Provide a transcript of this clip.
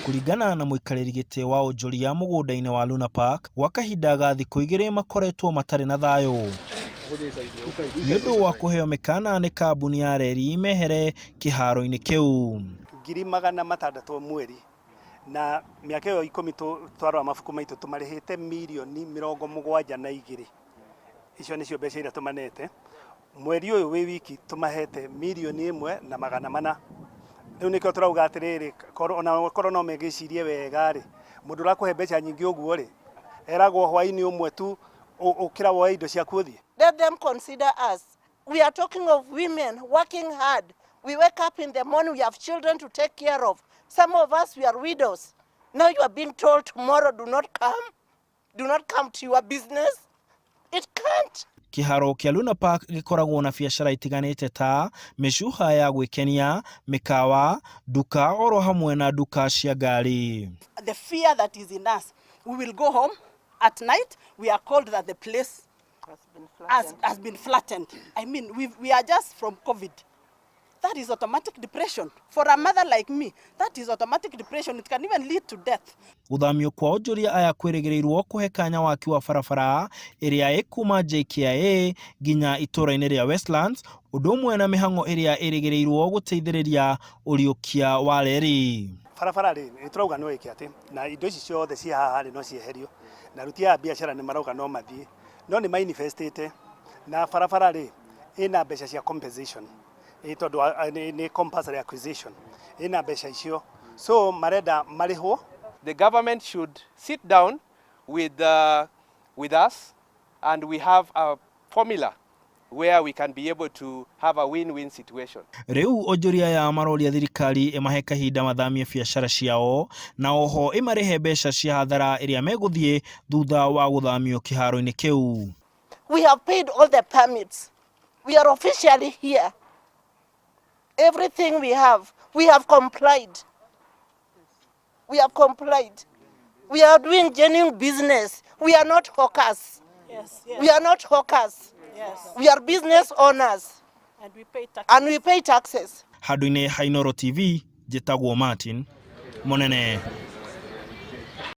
Kũringana na mũikarĩri gĩtĩ wa onjoria mũgũnda-inĩ wa Luna Park, gwa kahinda ga thikũ igĩrĩ makoretwo matarĩ na thayũ nĩ ũndũ wa kũheo mĩkana nĩ kambuni ya reri mehere kĩharo-inĩ kĩu. 600,000 mweri na mĩaka ĩyo 10 twarora mabuku maitũ tũmarĩhĩte mirioni 72. Icio nĩcio mbeca iria tũmanete. Mweri ũyũ wĩ wiki tũmahete 1,400,000. Rĩu nĩkĩo tũrauga atĩrĩrĩ, ona korwo no megĩcirie wega rĩ, mũndũ ũrakũhe mbeca nyingĩ ũguo rĩ, eragwo hwainĩ ũmwe tu ũkĩra woe indo ciaku ũthiĩ. Let them consider us. We are talking of women working hard. We wake up in the morning, we have children to take care of. Some of us, we are widows. Now you are being told tomorrow, do not come. Do not come to your business. It can't. Kĩharo kĩa Luna Park gĩkoragwo na biacara itiganĩte ta mĩcuha ya gwĩkenia, mĩkawa, nduka oro hamwe na nduka cia ngari. The fear that is in us. We will go home at night. We are called that the place has been flattened. I mean, we are just from COVID. That is automatic depression. For a mother like me, that is automatic depression. It can even lead to death. Gũthamio kwa onjoria aya kwĩrĩgĩrĩirwo kũhe kanya waki wa barabara ĩrĩa ĩkuma JKIA nginya itũũra-inĩ rĩa Westlands, ũndũ ũmwe na mĩhang'o ĩrĩa ĩrĩgĩrĩirwo gũteithĩrĩria ũriũkia wa reri. Barabara rĩ, nĩ tũrauga no ĩke atĩ na indo ici ciothe ci haha rĩ no cieherio, na aruti aya a biacara nĩ marauga no mathiĩ, no nĩ mainvestĩte na barabara rĩ ĩna mbeca cia compensation ĩ tondũ nĩ compulsory acquisition ĩna mbeca icio, so marenda marĩhwo. The government should sit down with us and we have a formula where we can be able to have a win-win situation. Rĩu onjoria aya maroria thirikari ĩmahe kahinda mathamie biacara ciao na oho ĩmarĩhe mbeca cia hathara ĩrĩa megũthiĩ thutha wa gũthamio kĩharo-inĩ kĩu. We have paid all the permits. We are officially here. Everything we have complied. We have complied. We are doing genuine business. We are not hawkers. We are not hawkers. We are business owners. And we pay taxes. And we pay taxes. Handũ-inĩ ha Inooro TV, njĩtagwo Martin Monene.